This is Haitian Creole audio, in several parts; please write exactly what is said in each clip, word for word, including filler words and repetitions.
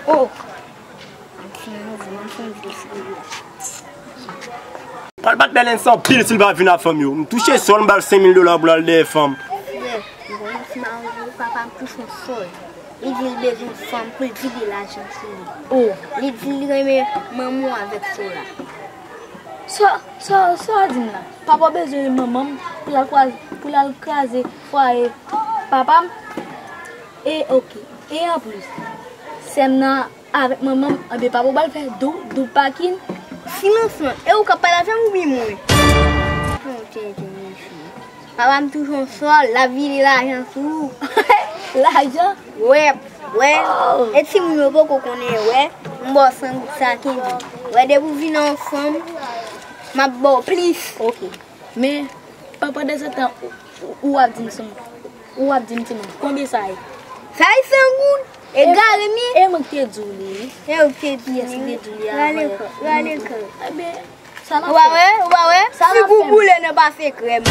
Oh! Pral bat Bèlens anpil si l pa vin ak fanm yo. M touche sòl, m ba l senk mil dola pou l al dèyè fanm. Frè, m konnen ti mawozo, papa m touche yon sòl. Li di l bezwen fanm pou l vide lajan sou li. Oh. Li di li renmen manman w avèk sè w la. Sa, sa, sa w di m la? Papa w bezwen manman m pou l al kraze, pou l al kraze fwaye papa m? E oke. E anplis, sè m nan avèk manman m, anben papa w pral fè dou, dou pakin. Silans lan, e ou k ap pale avè m oubyen mwen? Papa m touche yon sòl, l ap vide lajan sou ou. Lajan? Wè, wè. Oh. E timoun yo poko konnen, wè. M ba w san goud sa kenbe. Wè, depi w vin an fanm, m ap ba w plis. Oke. Men, pandan se tan, ou, ou, ou ap di m san, ou ap di m timoun, konbyen sa ye? Sa ye san goud? Egare m ye? E mwen ki te di w li wi. E ou ki te di m li wi. Rale kò, rale kò. Ebyen, sa n ap fè? Ou pa wè, ou pa wè? Figi w boule nan pase krèm.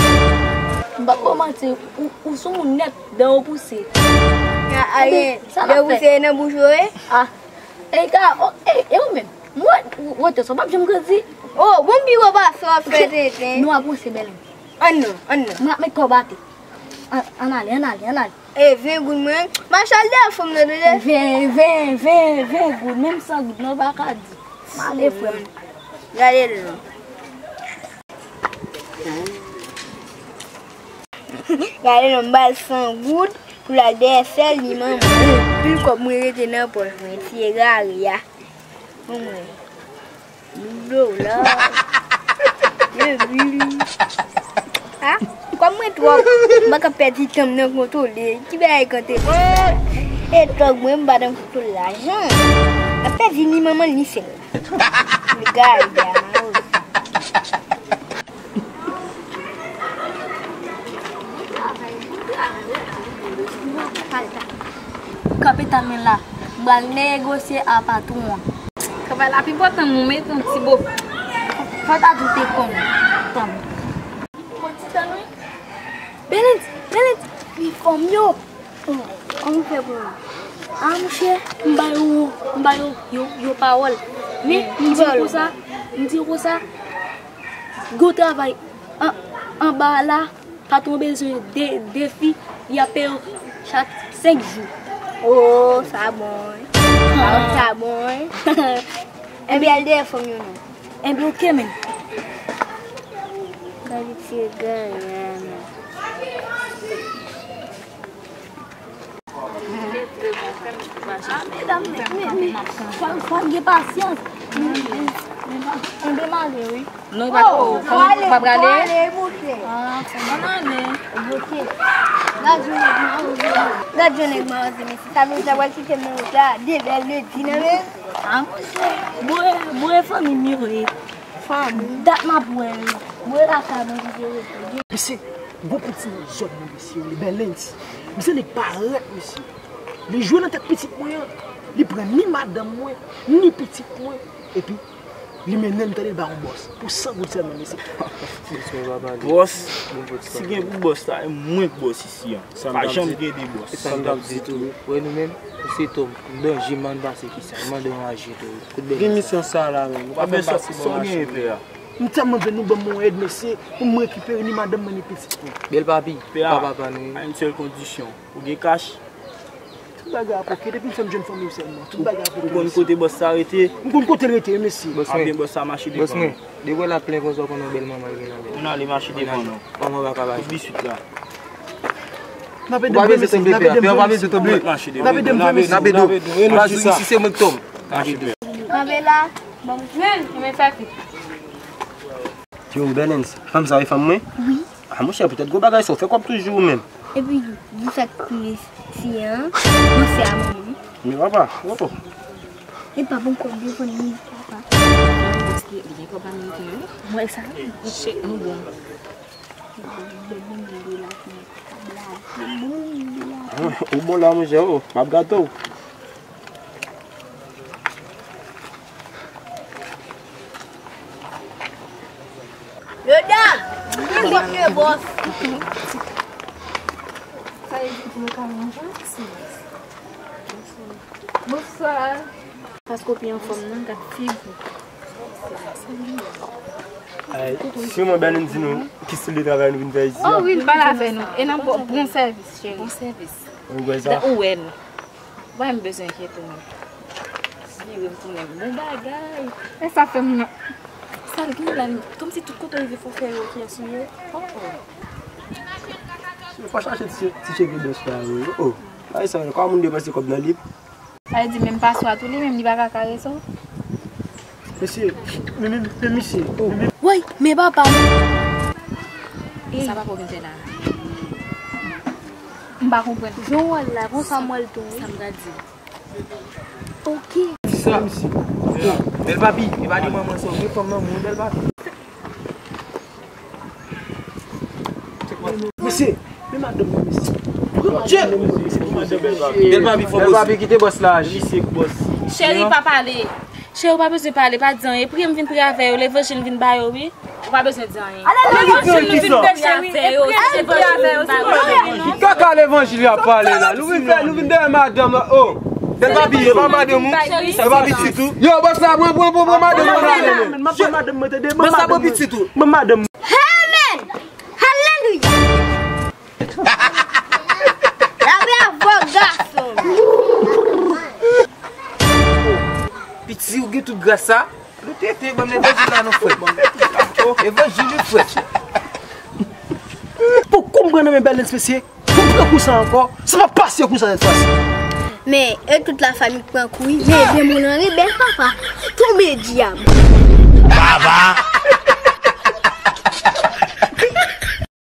M p ap ba w manti, ou, ou sou moun nèt, dan w pouse. Ebyen, sa n ap fè? Dan w pouse nan bouch ou ye? Ah. E ka, oh, e, e ou menm? Mwen, wote sa w p ap janm grandi. Oh, bon, pi wo pase w ap fè tenten. Nou ap ranse Bèlens. Ann non, ann non. Mwen ap met kò w atè. Ann, ann ale, ann ale, ann ale. E, ven goud mwen. M ap chal dèyè fanm nan, tande. Ven, ven, ven, ven goud. Menm san goud, non, w pa ka di. M ale, frè m. Gade l non. Gade non, m ba l san goud pou l al dèyè sè l, li manman. Anpil kòb mwen rete nan pòch mwen, ti egare a. Bon, mwen. Dlo la. Epi, ah, kòm mwen twòp, m pa ka pèdi tan m nan kontwole. Ki bagay kante? E tòg mwen, m pa nan kontwole lajan. M ap pèdi ni manman l, ni sè l. Gay, gay. Kanpe tanmen la, m pral negosye a patwon an. Travay la pi enpòtan, mwen met yon ti bo. Fò ta tou te konn. Tanm. Mwen ti tann wi. Bèlens, Bèlens, li fanm yo. Kòman w fè pou yo? A monchè, m ba yo, m ba yo, yo, yo pawòl. Men, m di yo konsa, m di yo konsa, gwo travay an, anba la, patwon bezwen de, de fi, y ap peye yo chak senk jou. Oh, sa bon, wi. Sa bon, wi. Ebyen, al dèyè fanm yo non. Enben, oke, men. Kalite gaya, men. Ah, medam, men, men, men, fò, fò n gen pasyans. Enben, m ale, wi. Non, pa, oh, pa prale. Ah, ann ale. Oke. Gad yon nèg mawozo, mesye. Sa vle di, w al kite m nan wout la. De bèl ledi nan men. Ah, monchè. Bwè, bwè fanmi m yo ye. Fanmi. Dat m ap wè yo. Bwè lakay mwen ki te rete. Mesye, gwo piti nan zòn nan, mesye, li Bèlens. Misye nèg parèt, mesye. Li jwe nan tèt pitit mwen an. Li pran ni madanm mwen, ni pitit mwen. Epi, li mennen m tande l ba yon bòs. Pou san goud sèlman, mesye. Bòs, si gen pou bòs la, e mwen k bòs isi an. Pa janm gen de bòs. Sa m t ap di tou. Wè nou menm, nou se tòm. Nou danje, m ann pase kisa. M ann anraje tou. Kout bèl. Gen misyon sa la menm. Ou pa fè m pase bon machin. M tèlman bezwen nou ban m yon èd, mesye, pou m rekipere ni madanm mwen, ni pitit mwen. Bèl papi, papa pa nou. A yon sèl kondisyon. Ou gen kach? Tout bagay ap oke. Depi m fè m jwenn fanmi w sèlman. Tout bagay ap oke, mesye. Ou konn kote bòs sa rete? M konn kote l rete, mesye. Bòs mwen. Ebyen, bòs sa mache devan nou. Depi w wè l ap plen konsa, w konnen yon bèl manman l gen nan men l. Ann ale mache devan nou. Tout de suite la. N ap ede w vre, mesye. N ap ede w vre, mesye. N ap ede w vre, mesye. N ap ede w. Pase isi, se mwen k tòm. Kanpe la. Bon, men, men fè fi. Yo, Bèlens, fanm sa e fanm mwen? Wi. Ah, monchè, poutèt gwo bagay sa, w fè kòb toujou ou menm. Epi, di sa k pi resi an, panse a manman m. Men papa, oh. E pa bon kòb yo fann li, papa. Paske li gen kòb ameriken, wi. Mwen sa, wi. Chèk nou bon. Ou bon la, monchè, oh. M ap gate w. Medam, mwen sot le bòs. Sa vle di pou nou ka manje? Bonswa. Paske w pi anfòm nan, gad figi. Ay, si mwen Bèlin di nou ki stil de travay nou vin fè isi a. Oh wi, l pale avè nou. E nan bon, bon sèvis, cheri. Bon sèvis. Ou wè sa? Ou wè l. Ou pa menm bezwen enkyete w menm. Vire m tounen m. Bon bagay. E sa fè m nan. Sa l gen la, kòmsi tout kote w rive fò fè yo kyès ou ye. Oh, oh. Fò chache ti, ti cheve bòs la yo. Oh, bagay sa yo, kòman moun depanse kòb nan li? Sa vle di menm paswa tou li menm li pa ka kare sa. Mesye, men, men, men misye, oh. Woy, men papa m. Sa papa w vin fè la? M pa konprann. Jan w wè l la, bon sa m wè l tou wi. Sa m pral di. Ok. Di sa. Bèl papi, e pa de manman sa, ou gen fanm nan moun, bèl papi. Mesye, men madanm nan, mesye. Pran madanm nan, mesye. Bèl papi, fò bèl papi kite bòs la aji. Misye k bòs. Cheri, pa pale. Cheri, ou pa bezwen pale, pa di anyen. Priye m vin priye avè yo, levanjil m vin ba yo, wi. Ou pa bezwen di anyen. Levanjil nou vin preche, wi. E priye avè yo, se levanjil nou vin ba yo, non? Ki kaka levanjil y ap pale la? Nou vin fè, nou vin dèyè madanm la, oh. Bèl papi, e pa madanm ou? E pa pitit ou? Yo, bòs la, pran, pran, pran, pran madanm mwen ale. Bòs la, pran pitit ou. Pran madanm. Amen! Alelouya! Bravo, gason! Piti, ou gen tout gras sa? Nou tete, ban m levanjil la non, frè. Evanjil wi, frè. Pou konprann nan men Bèlens, mesye. Pou pran kou sa ankò, sa pa pase kou sa sèt fwa si. Men, e tout lafanmi k pran kou wi. Men, demoun an rebèl, papa. Tonbe dyab. Baba.